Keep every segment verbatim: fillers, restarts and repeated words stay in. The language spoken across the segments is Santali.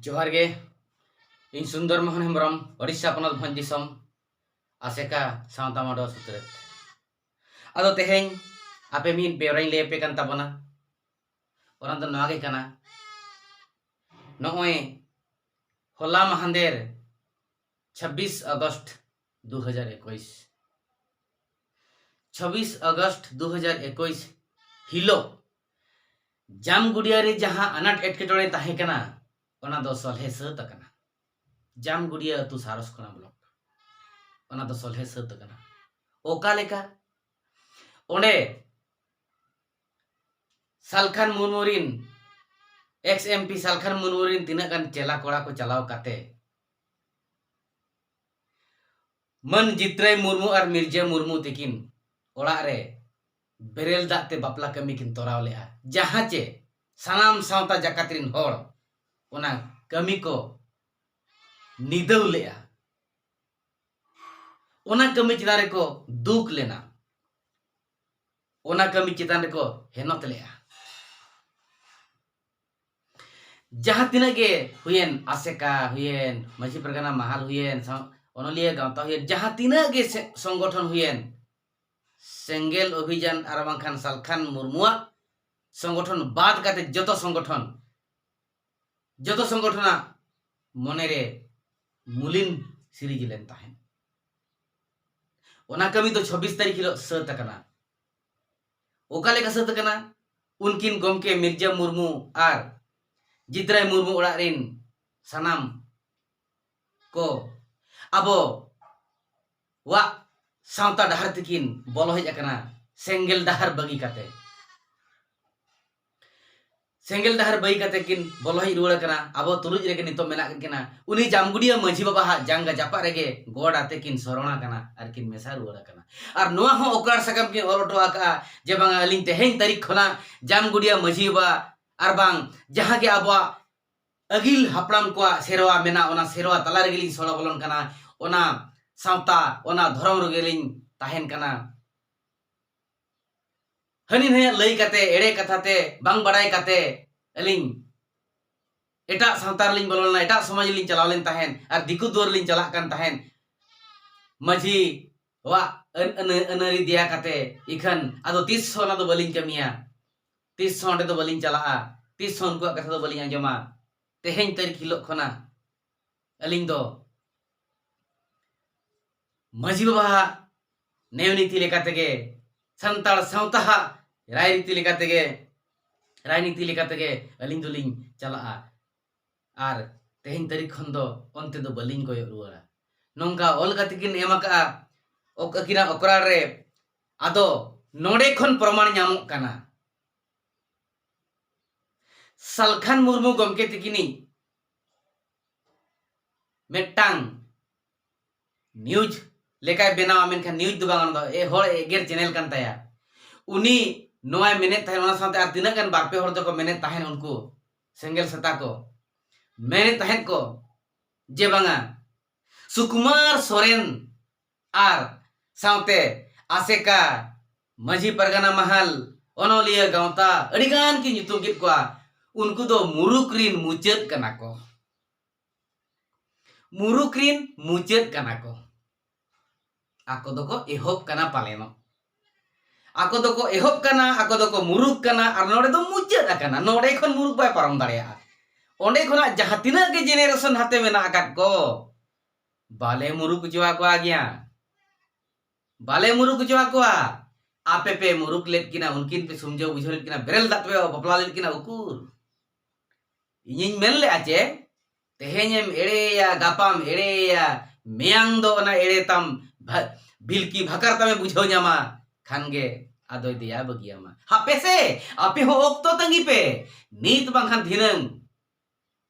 ᱡᱚᱦᱟᱨ ᱜᱮ᱾ ᱤᱧ ᱥᱩᱱᱫᱚᱨ ᱢᱳᱦᱚᱱ ᱦᱮᱢᱵᱨᱚᱢ, ᱳᱰᱤᱥᱟ ᱯᱚᱱᱚᱛ ᱵᱷᱚᱸᱡᱽ ᱫᱤᱥᱚᱢ, ᱟᱥᱮᱠᱟ ᱥᱟᱶᱛᱟ ᱢᱟᱰᱣᱟ ᱥᱩᱛᱨᱮᱛ᱾ ᱟᱫᱚ ᱛᱮᱦᱮᱧ ᱟᱯᱮ ᱢᱤᱫ ᱵᱮᱣᱨᱟᱧ ᱞᱟᱹᱭ ᱟᱯᱮ ᱠᱟᱱ ᱛᱟᱵᱚᱱᱟ᱾ ᱚᱱᱟ ᱫᱚ ᱱᱚᱣᱟ ᱜᱮ ᱠᱟᱱᱟ, ᱱᱚᱜᱼᱚᱭ ᱦᱚᱞᱟ ᱢᱟᱦᱟᱱᱫᱮᱨ ᱪᱷᱟᱵᱵᱤᱥ ᱟᱜᱚᱥᱴ ᱫᱩ ᱦᱟᱡᱟᱨ ᱮᱠᱩᱥ, ᱪᱷᱟᱵᱵᱤᱥ ᱟᱜᱚᱥᱴ ᱫᱩ ᱦᱟᱡᱟᱨ ᱮᱠᱩᱥ ᱦᱤᱞᱳᱜ ᱡᱟᱢᱜᱩᱲᱤᱭᱟ ᱨᱮ ᱡᱟᱦᱟᱸ ᱟᱱᱟᱴ ᱮᱴᱠᱮᱴᱚᱬᱮ ᱛᱟᱦᱮᱸ ᱠᱟᱱᱟ, ᱚᱱᱟ ᱫᱚ ᱥᱚᱞᱦᱮ ᱥᱟᱹᱛ ᱟᱠᱟᱱᱟ᱾ ᱡᱟᱢᱜᱩᱲᱤᱭᱟ ᱟᱹᱛᱩ ᱥᱟᱨᱚᱥᱠᱷᱚᱱᱟ ᱵᱞᱚᱠ, ᱚᱱᱟ ᱫᱚ ᱥᱚᱞᱦᱮ ᱥᱟᱹᱛ ᱟᱠᱟᱱᱟ᱾ ᱚᱠᱟ ᱞᱮᱠᱟ? ᱚᱸᱰᱮ ᱥᱟᱞᱠᱷᱟᱱ ᱢᱩᱨᱢᱩ ᱨᱤᱱ, X M P Salkhan Murmu ᱨᱤᱱ ᱛᱤᱱᱟᱹᱜ ᱜᱟᱱ ᱪᱮᱞᱟ ᱠᱚᱲᱟ ᱠᱚ ᱪᱟᱞᱟᱣ ᱠᱟᱛᱮ ᱢᱟᱹᱱ ᱡᱤᱛᱨᱟᱹᱭ ᱢᱩᱨᱢᱩ ᱟᱨ ᱢᱤᱨᱡᱟᱹ ᱢᱩᱨᱢᱩ ᱛᱤᱠᱤᱱ ᱚᱲᱟᱜ ᱨᱮ ᱵᱮᱨᱮᱞ ᱫᱟᱜ ᱛᱮ ᱵᱟᱯᱞᱟ ᱠᱟᱹᱢᱤ ᱠᱤᱱ ᱛᱚᱨᱟᱣ ᱞᱮᱫᱼᱟ, ᱡᱟᱦᱟᱸ ᱪᱮ ᱥᱟᱱᱟᱢ ᱥᱟᱶᱛᱟ ᱡᱟᱠᱟᱛ ᱨᱤᱱ ᱦᱚᱲ ᱚᱱᱟ ᱠᱟᱹᱢᱤ ᱠᱚ ᱱᱤᱫᱟᱹᱣ ᱞᱮᱫᱼᱟ᱾ ᱚᱱᱟ ᱠᱟᱹᱢᱤ ᱪᱮᱛᱟᱱ ᱨᱮᱠᱚ ᱫᱩᱠ ᱞᱮᱱᱟ, ᱚᱱᱟ ᱠᱟᱹᱢᱤ ᱪᱮᱛᱟᱱ ᱨᱮᱠᱚ ᱦᱮᱱᱚᱛ ᱞᱮᱫᱼᱟ᱾ ᱡᱟᱦᱟᱸ ᱛᱤᱱᱟᱹᱜ ᱜᱮ ᱦᱩᱭᱮᱱ, ᱟᱥᱮᱠᱟ ᱦᱩᱭᱮᱱ, ᱢᱟᱹᱡᱷᱤ ᱯᱟᱨᱜᱟᱱᱟ ᱢᱟᱦᱟᱞ ᱦᱩᱭᱮᱱ, ᱥᱟᱶ-, ᱚᱱᱚᱞᱤᱭᱟᱹ ᱜᱟᱶᱛᱟ ᱦᱩᱭᱮᱱ, ᱡᱟᱦᱟᱸ ᱛᱤᱱᱟᱹᱜ ᱜᱮ ᱥᱮ-, ᱥᱚᱝᱜᱚᱴᱷᱚᱱ ᱦᱩᱭᱮᱱ, ᱥᱮᱸᱜᱮᱞ ᱚᱵᱷᱤᱡᱟᱱ ᱟᱨ ᱵᱟᱝᱠᱷᱟᱱ ᱥᱟᱞᱠᱷᱟᱱ ᱢᱩᱨᱢᱩᱣᱟᱜ ᱥᱚᱝᱜᱚᱴᱷᱚᱱ ᱵᱟᱫ ᱠᱟᱛᱮ ᱡᱚᱛᱚ ᱥᱚᱝᱜᱚᱴᱷᱚᱱ, ᱡᱚᱛᱚ ᱥᱚᱝᱜᱚᱴᱷᱚᱱᱟᱜ ᱢᱚᱱᱮᱨᱮ ᱢᱩᱞᱤᱱ ᱥᱤᱨᱤᱡᱽ ᱞᱮᱱ ᱛᱟᱦᱮᱸᱫ᱾ ᱚᱱᱟ ᱠᱟᱹᱢᱤ ᱫᱚ ᱪᱷᱟᱵᱵᱤᱥ ᱛᱟᱹᱨᱤᱠᱷ ᱦᱤᱞᱳᱜ ᱥᱟᱹᱛ ᱟᱠᱟᱱᱟ᱾ ᱚᱠᱟ ᱞᱮᱠᱟ ᱥᱟᱹᱛ ᱟᱠᱟᱱᱟ? ᱩᱱᱠᱤᱱ ᱜᱚᱢᱠᱮ ᱢᱤᱨᱡᱟᱹ ᱢᱩᱨᱢᱩ ᱟᱨ ᱡᱤᱛᱨᱟᱭ ᱢᱩᱨᱢᱩ ᱚᱲᱟᱜ ᱨᱤᱱ ᱥᱟᱱᱟᱢ ᱠᱚ ᱟᱵᱚ ᱣᱟᱜ ᱥᱟᱶᱛᱟ ᱰᱟᱦᱟᱨ ᱛᱮᱠᱤᱱ ᱵᱚᱞᱚ ᱦᱮᱡ ᱟᱠᱟᱱᱟ, ᱥᱮᱸᱜᱮᱞ ᱰᱟᱦᱟᱨ ᱵᱟᱹᱜᱤ ᱠᱟᱛᱮ᱾ ᱥᱮᱸᱜᱮᱞ ᱰᱟᱦᱟᱨ ᱵᱟᱹᱜᱤ ᱠᱟᱛᱮ ᱠᱤᱱ ᱵᱚᱞᱚ ᱦᱮᱡ ᱨᱩᱣᱟᱹᱲ ᱟᱠᱟᱱᱟ᱾ ᱟᱵᱚ ᱛᱩᱞᱩᱡ ᱨᱮᱜᱮ ᱱᱤᱛᱚᱜ ᱢᱮᱱᱟᱜ ᱠᱤᱱᱟ᱾ ᱩᱱᱤ ᱡᱟᱢᱜᱩᱰᱤᱭᱟᱹ ᱢᱟᱹᱡᱷᱤ ᱵᱟᱵᱟ ᱦᱟᱜ ᱡᱟᱸᱜᱟ ᱡᱟᱯᱟᱜ ᱨᱮᱜᱮ ᱜᱚᱰ ᱟᱛᱮ ᱠᱤᱱ ᱥᱚᱨᱚᱬ ᱟᱠᱟᱱᱟ ᱟᱨ ᱠᱤᱱ ᱢᱮᱥᱟ ᱨᱩᱣᱟᱹᱲ ᱟᱠᱟᱱᱟ᱾ ᱟᱨ ᱱᱚᱣᱟ ᱦᱚᱸ ᱚᱠᱨᱟᱲ ᱥᱟᱠᱟᱢ ᱠᱤᱱ ᱚᱞ ᱦᱚᱴᱚ ᱟᱠᱟᱫᱼᱟ ᱡᱮ ᱵᱟᱝᱟ, ᱟᱹᱞᱤᱧ ᱛᱮᱦᱮᱧ ᱛᱟᱹᱨᱤᱠᱷ ᱠᱷᱚᱱᱟᱜ ᱡᱟᱢᱜᱩᱰᱤᱭᱟᱹ ᱢᱟᱹᱡᱷᱤ ᱵᱟᱵᱟ ᱟᱨ ᱵᱟᱝ ᱡᱟᱦᱟᱸ ᱜᱮ ᱟᱵᱚᱣᱟᱜ ᱟᱹᱜᱤᱞ ᱦᱟᱯᱲᱟᱢ ᱠᱚᱣᱟᱜ ᱥᱮᱨᱣᱟ ᱢᱮᱱᱟᱜ, ᱚᱱᱟ ᱥᱮᱨᱣᱟ ᱛᱟᱞᱟ ᱨᱮᱜᱮ ᱞᱤᱧ ᱥᱚᱲᱚ ᱵᱚᱞᱚᱱ ᱠᱟᱱᱟ᱾ ᱚᱱᱟ ᱥᱟᱶᱛᱟ, ᱚᱱᱟ ᱫᱷᱚᱨᱚᱢ ᱨᱮᱜᱮ ᱞᱤᱧ ᱛᱟᱦᱮᱱ ᱠᱟᱱᱟ᱾ ᱦᱟᱹᱱᱤ ᱱᱟᱹᱭᱟᱜ ᱞᱟᱹᱭ ᱠᱟᱛᱮ, ᱮᱲᱮ ᱠᱟᱛᱷᱟ ᱛᱮ, ᱵᱟᱝ ᱵᱟᱲᱟᱭ ᱠᱟᱛᱮ ᱟᱹᱞᱤᱧ ᱮᱴᱟᱜ ᱥᱟᱶᱛᱟ ᱨᱮᱞᱤᱧ ᱵᱚᱞᱚ ᱞᱮᱱᱟ, ᱮᱴᱟᱜ ᱥᱚᱢᱟᱡᱽ ᱨᱮᱞᱤᱧ ᱪᱟᱞᱟᱣ ᱞᱮᱱ ᱛᱟᱦᱮᱸᱫ ᱟᱨ ᱫᱤᱠᱩ ᱫᱩᱣᱟᱹᱨ ᱞᱤᱧ ᱪᱟᱞᱟᱜ ᱠᱟᱱ ᱛᱟᱦᱮᱸᱫ, ᱢᱟᱹᱡᱷᱤ ᱣᱟᱜ ᱟᱹᱱ- ᱟᱹᱱ- ᱟᱹᱱᱟᱹᱨᱤ ᱫᱮᱭᱟ ᱠᱟᱛᱮ, ᱤᱠᱷᱟᱹᱱ ᱟᱫᱚ ᱛᱤᱥ ᱦᱚᱸ ᱚᱱᱟ ᱫᱚ ᱵᱟᱹᱞᱤᱧ ᱠᱟᱹᱢᱤᱭᱟ, ᱛᱤᱥ ᱦᱚᱸ ᱚᱸᱰᱮ ᱫᱚ ᱵᱟᱹᱞᱤᱧ ᱪᱟᱞᱟᱜᱼᱟ, ᱛᱤᱥ ᱦᱚᱸ ᱩᱱᱠᱩᱣᱟᱜ ᱠᱟᱛᱷᱟ ᱫᱚ ᱵᱟᱹᱞᱤᱧ ᱟᱸᱡᱚᱢᱟ᱾ ᱛᱮᱦᱮᱧ ᱛᱟᱹᱨᱤᱠᱷ ᱦᱤᱞᱳᱜ ᱠᱷᱚᱱᱟᱜ ᱟᱹᱞᱤᱧ ᱫᱚ ᱢᱟᱹᱡᱷᱤ ᱵᱟᱵᱟᱣᱟᱜ ᱱᱮᱭᱚ ᱱᱤᱛᱤ ᱞᱮᱠᱟ ᱛᱮᱜᱮ, ᱥᱟᱱᱛᱟᱲ ᱥᱟᱶᱛᱟᱣᱟᱜ ᱨᱟᱭᱨᱤᱛᱤ ᱞᱮᱠᱟ ᱛᱮᱜᱮ, ᱨᱟᱭᱱᱤᱛᱤ ᱞᱮᱠᱟ ᱛᱮᱜᱮ ᱟᱹᱞᱤᱧ ᱫᱚᱞᱤᱧ ᱪᱟᱞᱟᱜᱼᱟ᱾ ᱟᱨ ᱛᱮᱦᱮᱧ ᱛᱟᱹᱨᱤᱠᱷ ᱠᱷᱚᱱ ᱫᱚ ᱚᱱᱛᱮ ᱫᱚ ᱵᱟᱹᱞᱤᱧ ᱠᱚᱭᱚᱜ ᱨᱩᱣᱟᱹᱲᱟ᱾ ᱱᱚᱝᱠᱟ ᱚᱞ ᱠᱟᱛᱮ ᱠᱤᱱ ᱮᱢ ᱟᱠᱟᱫᱼᱟ ᱚᱠ- ᱟᱹᱠᱤᱱᱟᱜ ᱚᱠᱨᱟᱲ ᱨᱮ᱾ ᱟᱫᱚ ᱱᱚᱰᱮ ᱠᱷᱚᱱ ᱯᱨᱚᱢᱟᱬ ᱧᱟᱢᱚᱜ ᱠᱟᱱᱟ, ᱥᱟᱞᱠᱷᱟᱱ ᱢᱩᱨᱢᱩ ᱜᱚᱢᱠᱮ ᱛᱤᱠᱤᱱᱤᱡ ᱢᱤᱫᱴᱟᱝ ᱱᱤᱭᱩᱡᱽ ᱞᱮᱠᱟᱭ ᱵᱮᱱᱟᱣᱟ, ᱢᱮᱱᱠᱷᱟᱱ ᱱᱤᱭᱩᱡᱽ ᱫᱚ ᱵᱟᱝ, ᱚᱱᱟ ᱫᱚ ᱮ ᱦᱚᱲ ᱮᱜᱮᱨ ᱪᱮᱱᱮᱞ ᱠᱟᱱ ᱛᱟᱭᱟ᱾ ᱩᱱᱤ ᱱᱚᱣᱟᱭ ᱢᱮᱱᱮᱫ ᱛᱟᱦᱮᱸᱫ, ᱚᱱᱟ ᱥᱟᱶᱛᱮ ᱟᱨ ᱛᱤᱱᱟᱹᱜ ᱜᱟᱱ ᱵᱟᱨ ᱯᱮ ᱦᱚᱲ ᱫᱚᱠᱚ ᱢᱮᱱᱮᱫ ᱛᱟᱦᱮᱸᱫ, ᱩᱱᱠᱩ ᱥᱮᱸᱜᱮᱞ ᱥᱮᱛᱟ ᱠᱚ ᱢᱮᱱᱮᱫ ᱛᱟᱦᱮᱸᱫ ᱠᱚ ᱡᱮ ᱵᱟᱝᱟ, ᱥᱩᱠᱩᱢᱟᱨ ᱥᱚᱨᱮᱱ ᱟᱨ ᱥᱟᱶᱛᱮ ᱟᱥᱮᱠᱟ, ᱢᱟᱹᱡᱷᱤ ᱯᱟᱨᱜᱟᱱᱟ ᱢᱟᱦᱟᱞ, ᱚᱱᱚᱞᱤᱭᱟᱹ ᱜᱟᱶᱛᱟ, ᱟᱹᱰᱤᱜᱟᱱ ᱠᱤᱱ ᱧᱩᱛᱩᱢ ᱠᱮᱫ ᱠᱚᱣᱟ᱾ ᱩᱱᱠᱩ ᱫᱚ ᱢᱩᱨᱩᱠ ᱨᱤᱱ ᱢᱩᱪᱟᱹᱫ ᱠᱟᱱᱟ ᱠᱚ, ᱢᱩᱨᱩᱠ ᱨᱤᱱ ᱢᱩᱪᱟᱹᱫ ᱠᱟᱱᱟ ᱠᱚ᱾ ᱟᱠᱚ ᱫᱚᱠᱚ ᱮᱦᱚᱵ ᱠᱟᱱᱟ ᱯᱟᱞᱮᱱᱚᱜ, ᱟᱠᱚ ᱫᱚᱠᱚ ᱮᱦᱚᱵ ᱠᱟᱱᱟ, ᱟᱠᱚ ᱫᱚᱠᱚ ᱢᱩᱨᱩᱠ ᱠᱟᱱᱟ, ᱟᱨ ᱱᱚᱰᱮ ᱫᱚ ᱢᱩᱪᱟᱹᱫ ᱟᱠᱟᱱᱟ᱾ ᱱᱚᱰᱮ ᱠᱷᱚᱱ ᱢᱩᱨᱩᱠ ᱵᱟᱭ ᱯᱟᱨᱚᱢ ᱫᱟᱲᱮᱭᱟᱜᱼᱟ᱾ ᱚᱸᱰᱮ ᱠᱷᱚᱱᱟᱜ ᱡᱟᱦᱟᱸ ᱛᱤᱱᱟᱹᱜ ᱜᱮ ᱡᱮᱱᱟᱨᱮᱥᱚᱱ ᱦᱟᱛᱮ ᱢᱮᱱᱟᱜ ᱟᱠᱟᱫ ᱠᱚ, ᱵᱟᱞᱮ ᱢᱩᱨᱩᱠ ᱦᱚᱪᱚ ᱟᱠᱚᱣᱟ ᱜᱮᱭᱟ, ᱵᱟᱞᱮ ᱢᱩᱨᱩᱠ ᱦᱚᱪᱚ ᱟᱠᱚᱣᱟ᱾ ᱟᱯᱮ ᱯᱮ ᱢᱩᱨᱩᱠ ᱞᱮᱫ ᱠᱤᱱᱟ, ᱩᱱᱠᱤᱱ ᱯᱮ ᱥᱩᱢᱡᱷᱟᱹᱣ ᱵᱩᱡᱷᱟᱹᱣ ᱞᱮᱫ ᱠᱤᱱᱟ, ᱵᱮᱨᱮᱞ ᱫᱟᱜ ᱛᱮᱯᱮ ᱵᱟᱯᱞᱟ ᱞᱮᱫ ᱠᱤᱱᱟ, ᱩᱠᱩᱨ? ᱤᱧᱤᱧ ᱢᱮᱱ ᱞᱮᱜᱼᱟ ᱪᱮ, ᱛᱮᱦᱮᱧᱮᱢ ᱮᱲᱮᱭᱟ, ᱜᱟᱯᱟᱢ ᱮᱲᱮᱭᱟ, ᱢᱮᱭᱟᱝ ᱫᱚ ᱚᱱᱟ ᱮᱲᱮ ᱛᱟᱢ ᱵᱷᱟ- ᱵᱷᱤᱞᱠᱤ ᱵᱷᱟᱠᱟᱨ ᱛᱟᱢᱮ ᱵᱩᱡᱷᱟᱹᱣ ᱧᱟᱢᱟ, ᱠᱷᱟᱱ ᱜᱮ ᱟᱫᱚᱭ ᱫᱮᱭᱟ ᱵᱟᱹᱜᱤᱭᱟᱢᱟ᱾ ᱦᱟᱯᱮ ᱥᱮ, ᱟᱯᱮ ᱦᱚᱸ ᱚᱠᱛᱚ ᱛᱟᱺᱜᱤ ᱯᱮ, ᱱᱤᱛ ᱵᱟᱝᱠᱷᱟᱱ ᱫᱷᱤᱱᱟᱹᱝ,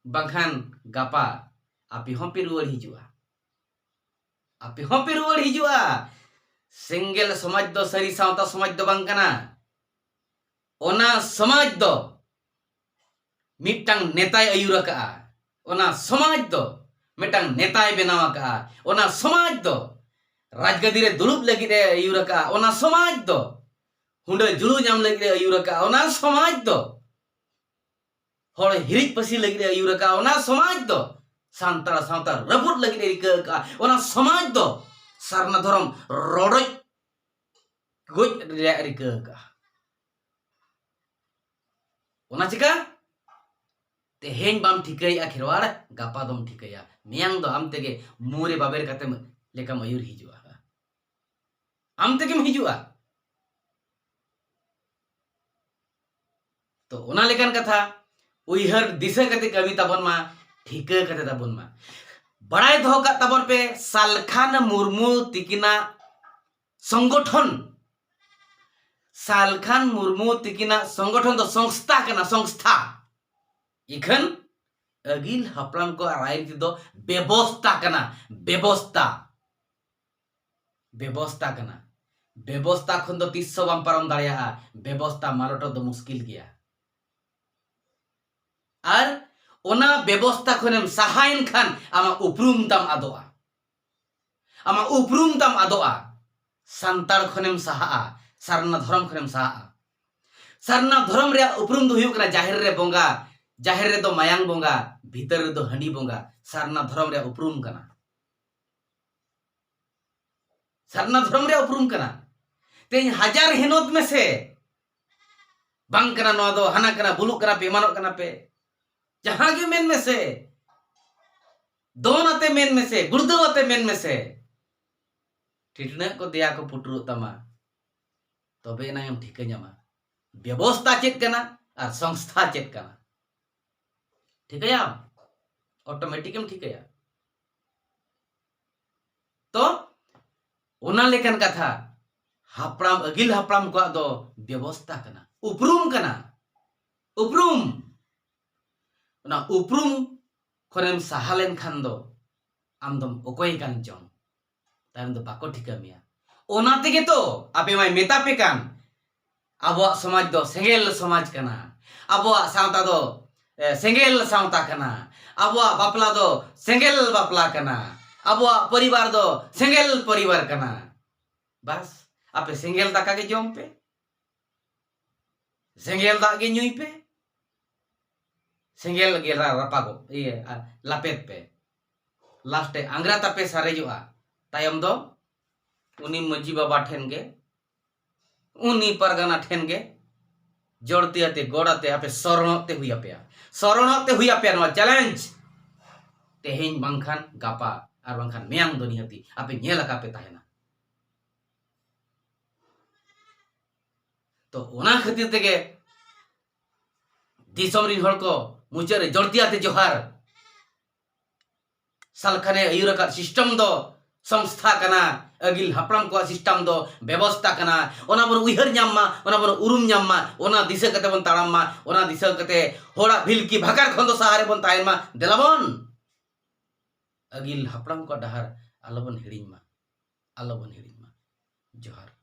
ᱵᱟᱝᱠᱷᱟᱱ ᱜᱟᱯᱟ ᱟᱯᱮ ᱦᱚᱸ ᱯᱮ ᱨᱩᱣᱟᱹᱲ ᱦᱤᱡᱩᱜᱼᱟ᱾ ᱟᱯᱮ ᱦᱚᱸ ᱯᱮ ᱨᱩᱣᱟᱹᱲ ᱦᱤᱡᱩᱜᱼᱟ᱾ ᱥᱮᱸᱜᱮᱞ ᱥᱚᱢᱟᱡᱽ ᱫᱚ ᱥᱟᱹᱨᱤ ᱥᱟᱶᱛᱟ ᱥᱚᱢᱟᱡᱽ ᱫᱚ ᱵᱟᱝ ᱠᱟᱱᱟ᱾ ᱚᱱᱟ ᱥᱚᱢᱟᱡᱽ ᱫᱚ ᱢᱤᱫᱴᱟᱝ ᱱᱮᱛᱟᱭ ᱟᱹᱭᱩᱨ ᱟᱠᱟᱜᱼᱟ᱾ ᱚᱱᱟ ᱥᱚᱢᱟᱡᱽ ᱫᱚ ᱢᱤᱫᱴᱟᱝ ᱱᱮᱛᱟᱭ ᱵᱮᱱᱟᱣ ᱟᱠᱟᱜᱼᱟ᱾ ᱚᱱᱟ ᱥᱚᱢᱟᱡᱽ ᱫᱚ ᱨᱟᱡᱽᱜᱟᱹᱫᱤ ᱨᱮ ᱫᱩᱲᱩᱵ ᱞᱟᱹᱜᱤᱫ ᱮ ᱟᱹᱭᱩᱨ ᱟᱠᱟᱜᱼᱟ᱾ ᱚᱱᱟ ᱥᱚᱢᱟᱡᱽ ᱫᱚ ᱦᱩᱸᱰᱟᱹ ᱡᱩᱲᱩ ᱧᱟᱢ ᱞᱟᱹᱜᱤᱫ ᱮ ᱟᱹᱭᱩᱨ ᱟᱠᱟᱜᱼᱟ᱾ ᱚᱱᱟ ᱥᱚᱢᱟᱡᱽ ᱫᱚ ᱦᱚᱲ ᱦᱤᱨᱤᱡ ᱯᱟᱹᱥᱤ ᱞᱟᱹᱜᱤᱫ ᱮ ᱟᱹᱭᱩᱨ ᱟᱠᱟᱫᱼᱟ, ᱚᱱᱟ ᱥᱚᱢᱟᱡᱽ ᱫᱚ ᱥᱟᱱᱛᱟᱲ ᱥᱟᱶᱛᱟ ᱨᱟᱹᱯᱩᱫ ᱞᱟᱹᱜᱤᱫ ᱮ ᱨᱤᱠᱟᱹ ᱟᱠᱟᱫᱼᱟ, ᱚᱱᱟ ᱥᱚᱢᱟᱡᱽ ᱫᱚ ᱥᱟᱨᱱᱟ ᱫᱷᱚᱨᱚᱢ ᱨᱚᱰᱚᱡ ᱜᱚᱡ ᱨᱮᱭᱟᱜ ᱮ ᱨᱤᱠᱟᱹ ᱟᱠᱟᱫᱼᱟ᱾ ᱚᱱᱟ ᱪᱤᱠᱟ? ᱛᱮᱦᱮᱧ ᱵᱟᱢ ᱴᱷᱤᱠᱟᱹᱭᱮᱫᱼᱟ ᱠᱷᱮᱨᱣᱟᱲ, ᱜᱟᱯᱟ ᱫᱚᱢ ᱴᱷᱤᱠᱟᱹᱭᱟ᱾ ᱢᱮᱭᱟᱝ ᱫᱚ ᱟᱢ ᱛᱮᱜᱮ ᱢᱩᱨᱮ ᱵᱟᱵᱮᱨ ᱠᱟᱛᱮᱢ ᱞᱮᱠᱟᱢ ᱟᱹᱭᱩᱨ ᱦᱤᱡᱩᱜᱼᱟ᱾ ᱟᱢ ᱛᱮᱜᱮᱢ ᱦᱤᱡᱩᱜᱼᱟ᱾ ᱛᱚ ᱚᱱᱟ ᱞᱮᱠᱟᱱ ᱠᱟᱛᱷᱟ ᱩᱭᱦᱟᱹᱨ ᱫᱤᱥᱟᱹ ᱠᱟᱛᱮ ᱠᱟᱹᱢᱤ ᱛᱟᱵᱚᱱ ᱢᱟ, ᱴᱷᱤᱠᱟᱹ ᱠᱟᱛᱮ ᱛᱟᱵᱚᱱ ᱢᱟ᱾ ᱵᱟᱲᱟᱭ ᱫᱚᱦᱚ ᱠᱟᱜ ᱛᱟᱵᱚᱱ ᱯᱮ, ᱥᱟᱞᱠᱷᱟᱱ ᱢᱩᱨᱢᱩ ᱛᱤᱠᱤᱱᱟᱜ ᱥᱚᱝᱜᱚᱴᱷᱚᱱ, ᱥᱟᱞᱠᱷᱟᱱ ᱢᱩᱨᱢᱩ ᱛᱤᱠᱤᱱᱟᱜ ᱥᱚᱝᱜᱚᱴᱷᱚᱱ ᱫᱚ ᱥᱚᱝᱥᱛᱷᱟ ᱠᱟᱱᱟ, ᱥᱚᱝᱥᱛᱷᱟ᱾ ᱤᱠᱷᱟᱹᱱ ᱟᱹᱜᱤᱞ ᱦᱟᱯᱲᱟᱢ ᱠᱚᱣᱟᱜ ᱨᱟᱭᱨᱤᱛᱤ ᱫᱚ ᱵᱮᱵᱚᱥᱛᱟ ᱠᱟᱱᱟ, ᱵᱮᱵᱚᱥᱛᱟ, ᱵᱮᱵᱚᱥᱛᱟ ᱠᱟᱱᱟ᱾ ᱵᱮᱵᱚᱥᱛᱟ ᱠᱷᱚᱱ ᱫᱚ ᱛᱤᱥ ᱦᱚᱸ ᱵᱟᱢ ᱯᱟᱨᱚᱢ ᱫᱟᱲᱮᱭᱟᱜᱼᱟ᱾ ᱵᱮᱵᱚᱥᱛᱟ ᱢᱟᱞᱚᱴᱚᱜ ᱫᱚ ᱢᱩᱥᱠᱤᱞ ᱜᱮᱭᱟ᱾ ᱟᱨ ᱚᱱᱟ ᱵᱮᱵᱚᱥᱛᱟ ᱠᱷᱚᱱᱮᱢ ᱥᱟᱦᱟᱭᱮᱱ ᱠᱷᱟᱱ ᱟᱢᱟᱜ ᱩᱯᱨᱩᱢ ᱛᱟᱢ ᱟᱫᱚᱜᱼᱟ᱾ ᱟᱢᱟᱜ ᱩᱯᱨᱩᱢ ᱛᱟᱢ ᱟᱫᱚᱜᱼᱟ᱾ ᱥᱟᱱᱛᱟᱲ ᱠᱷᱚᱱᱮᱢ ᱥᱟᱦᱟᱜᱼᱟ, ᱥᱟᱨᱱᱟ ᱫᱷᱚᱨᱚᱢ ᱠᱷᱚᱱᱮᱢ ᱥᱟᱦᱟᱜᱼᱟ᱾ ᱥᱟᱨᱱᱟ ᱫᱷᱚᱨᱚᱢ ᱨᱮᱭᱟᱜ ᱩᱯᱨᱩᱢ ᱫᱚ ᱦᱩᱭᱩᱜ ᱠᱟᱱᱟ ᱡᱟᱦᱮᱨ ᱨᱮ ᱵᱚᱸᱜᱟ, ᱡᱟᱦᱮᱨ ᱨᱮᱫᱚ ᱢᱟᱭᱟᱝ ᱵᱚᱸᱜᱟ, ᱵᱷᱤᱛᱟᱹᱨ ᱨᱮᱫᱚ ᱦᱟᱺᱰᱤ ᱵᱚᱸᱜᱟ, ᱥᱟᱨᱱᱟ ᱫᱷᱚᱨᱚᱢ ᱨᱮᱭᱟᱜ ᱩᱯᱨᱩᱢ ᱠᱟᱱᱟ᱾ ᱥᱟᱨᱱᱟ ᱫᱷᱚᱨᱚᱢ ᱨᱮᱭᱟᱜ ᱩᱯᱨᱩᱢ ᱠᱟᱱᱟ᱾ ᱛᱮᱦᱮᱧ ᱦᱟᱡᱟᱨ ᱦᱮᱱᱚᱛ ᱢᱮᱥᱮ, ᱵᱟᱝ ᱠᱟᱱᱟ ᱱᱚᱣᱟ ᱫᱚ, ᱦᱟᱱᱟ ᱠᱟᱱᱟ, ᱵᱩᱞᱩᱜ ᱠᱟᱱᱟ ᱯᱮ, ᱮᱢᱟᱱᱚᱜ ᱠᱟᱱᱟ ᱯᱮ, ᱡᱟᱦᱟᱸ ᱜᱮ ᱢᱮᱱ ᱢᱮᱥᱮ, ᱫᱚᱱ ᱟᱛᱮ ᱢᱮᱱ ᱢᱮᱥᱮ, ᱜᱩᱲᱫᱟᱹᱣ ᱟᱛᱮ ᱢᱮᱱ ᱢᱮᱥᱮ, ᱴᱷᱤᱴᱱᱟᱹᱜ ᱠᱚ ᱫᱮᱭᱟ ᱠᱚ ᱯᱩᱴᱩᱨᱚᱜ ᱛᱟᱢᱟ᱾ ᱛᱚᱵᱮ ᱮᱱᱟᱝ ᱮᱢ ᱴᱷᱤᱠᱟᱹ ᱧᱟᱢᱟ ᱵᱮᱵᱚᱥᱛᱟ ᱪᱮᱫ ᱠᱟᱱᱟ ᱟᱨ ᱥᱚᱝᱥᱛᱷᱟ ᱪᱮᱫ ᱠᱟᱱᱟ᱾ ᱴᱷᱤᱠᱟᱹᱭᱟᱢ, ᱚᱴᱳᱢᱮᱴᱤᱠ ᱮᱢ ᱴᱷᱤᱠᱟᱹᱭᱟ᱾ ᱛᱚ ᱚᱱᱟ ᱞᱮᱠᱟᱱ ᱠᱟᱛᱷᱟ, ᱦᱟᱯᱲᱟᱢ, ᱟᱹᱜᱤᱞ ᱦᱟᱯᱲᱟᱢ ᱠᱚᱣᱟᱜ ᱫᱚ ᱵᱮᱵᱚᱥᱛᱟ ᱠᱟᱱᱟ, ᱩᱯᱨᱩᱢ ᱠᱟᱱᱟ, ᱩᱯᱨᱩᱢ᱾ ᱚᱱᱟ ᱩᱯᱨᱩᱢ ᱠᱷᱚᱱᱮᱢ ᱥᱟᱦᱟ ᱞᱮᱱᱠᱷᱟᱱ ᱫᱚ ᱟᱢ ᱫᱚᱢ ᱚᱠᱚᱭ ᱠᱟᱱ ᱪᱚᱝ, ᱛᱟᱭᱚᱢ ᱫᱚ ᱵᱟᱠᱚ ᱴᱷᱤᱠᱟᱹ ᱢᱮᱭᱟ᱾ ᱚᱱᱟ ᱛᱮᱜᱮ ᱛᱚ ᱟᱯᱮ ᱢᱟᱭ ᱢᱮᱛᱟ ᱯᱮ ᱠᱟᱱ, ᱟᱵᱚᱣᱟᱜ ᱥᱚᱢᱟᱡᱽ ᱫᱚ ᱥᱮᱸᱜᱮᱞ ᱥᱚᱢᱟᱡᱽ ᱠᱟᱱᱟ, ᱟᱵᱚᱣᱟᱜ ᱥᱟᱶᱛᱟ ᱫᱚ, ᱮ, ᱥᱮᱸᱜᱮᱞ ᱥᱟᱶᱛᱟ ᱠᱟᱱᱟ, ᱟᱵᱚᱣᱟᱜ ᱵᱟᱯᱞᱟ ᱫᱚ ᱥᱮᱸᱜᱮᱞ ᱵᱟᱯᱞᱟ ᱠᱟᱱᱟ, ᱟᱵᱚᱣᱟᱜ ᱯᱚᱨᱤᱵᱟᱨ ᱫᱚ ᱥᱮᱸᱜᱮᱞ ᱯᱚᱨᱤᱵᱟᱨ ᱠᱟᱱᱟ᱾ ᱵᱟᱥ, ᱟᱯᱮ ᱥᱮᱸᱜᱮᱞ ᱫᱟᱠᱟ ᱜᱮ ᱡᱚᱢ ᱯᱮ, ᱥᱮᱸᱜᱮᱞ ᱫᱟᱜ ᱜᱮ ᱧᱩᱭ ᱯᱮ᱾ ᱥᱮᱸᱜᱮᱞ ᱜᱮ ᱨᱟ- ᱨᱟᱯᱟᱜᱚᱜ, ᱤᱭᱟᱹ, ᱟ, ᱞᱟᱯᱮᱫ ᱯᱮ᱾ ᱞᱟᱥᱴ ᱨᱮ ᱟᱝᱜᱽᱨᱟ ᱛᱟᱯᱮ ᱥᱟᱨᱮᱡᱚᱜᱼᱟ᱾ ᱛᱟᱭᱚᱢ ᱫᱚ ᱩᱱᱤ ᱢᱟᱹᱡᱷᱤ ᱵᱟᱵᱟ ᱴᱷᱮᱱ ᱜᱮ, ᱩᱱᱤ ᱯᱟᱨᱜᱟᱱᱟ ᱴᱷᱮᱱ ᱜᱮ ᱡᱚᱲᱛᱤ ᱟᱛᱮ, ᱜᱚᱲ ᱟᱛᱮ ᱟᱯᱮ ᱥᱚᱨᱚᱱᱚᱜ ᱛᱮ ᱦᱩᱭ ᱟᱯᱮᱭᱟ᱾ ᱥᱚᱨᱚᱱᱚᱜ ᱛᱮ ᱦᱩᱭ ᱟᱯᱮᱭᱟ ᱱᱚᱣᱟ ᱪᱮᱞᱮᱧᱡᱽ᱾ ᱛᱮᱦᱮᱧ ᱵᱟᱝᱠᱷᱟᱱ ᱜᱟᱯᱟ, ᱟᱨ ᱵᱟᱝᱠᱷᱟᱱ ᱢᱮᱭᱟᱝ ᱫᱚ ᱱᱤᱦᱟᱹᱛᱤ ᱟᱯᱮ ᱧᱮᱞ ᱟᱠᱟ ᱯᱮ ᱛᱟᱦᱮᱱᱟ᱾ ᱛᱚ, ᱚᱱᱟ ᱠᱷᱟᱹᱛᱤᱨ ᱛᱮᱜᱮ ᱫᱤᱥᱚᱢ ᱨᱤᱱ ᱦᱚᱲ ᱠᱚ, ᱢᱩᱪᱟᱹᱫ ᱨᱮ ᱡᱚᱲᱛᱤ ᱟᱛᱮ ᱡᱚᱦᱟᱨ᱾ ᱥᱟᱞᱠᱷᱟᱱᱮ ᱟᱹᱭᱩᱨ ᱟᱠᱟᱫ ᱥᱤᱥᱴᱮᱢ ᱫᱚ ᱥᱚᱝᱥᱛᱷᱟ ᱠᱟᱱᱟ, ᱟᱹᱜᱤᱞ ᱦᱟᱯᱲᱟᱢ ᱠᱚᱣᱟᱜ ᱥᱤᱥᱴᱮᱢ ᱫᱚ ᱵᱮᱵᱚᱥᱛᱟ ᱠᱟᱱᱟ᱾ ᱚᱱᱟ ᱵᱚᱱ ᱩᱭᱦᱟᱹᱨ ᱧᱟᱢ ᱢᱟ, ᱚᱱᱟ ᱵᱚᱱ ᱩᱨᱩᱢ ᱧᱟᱢ ᱢᱟ, ᱚᱱᱟ ᱫᱤᱥᱟᱹ ᱠᱟᱛᱮ ᱵᱚᱱ ᱛᱟᱲᱟᱢ ᱢᱟ, ᱚᱱᱟ ᱫᱤᱥᱟᱹ ᱠᱟᱛᱮ ᱦᱚᱲᱟᱜ ᱵᱷᱤᱞᱠᱤ ᱵᱷᱟᱠᱟᱨ ᱠᱷᱚᱱ ᱫᱚ ᱥᱟᱦᱟ ᱨᱮᱵᱚᱱ ᱛᱟᱦᱮᱱ ᱢᱟ᱾ ᱫᱮᱞᱟ ᱵᱚᱱ ᱟᱹᱜᱤᱞ ᱦᱟᱯᱲᱟᱢ ᱠᱚᱣᱟᱜ ᱰᱟᱦᱟᱨ ᱟᱞᱚ ᱵᱚᱱ ᱦᱤᱲᱤᱧ ᱢᱟ, ᱟᱞᱚ ᱵᱚᱱ ᱦᱤᱲᱤᱧ ᱢᱟ᱾ ᱡᱚᱦᱟᱨ᱾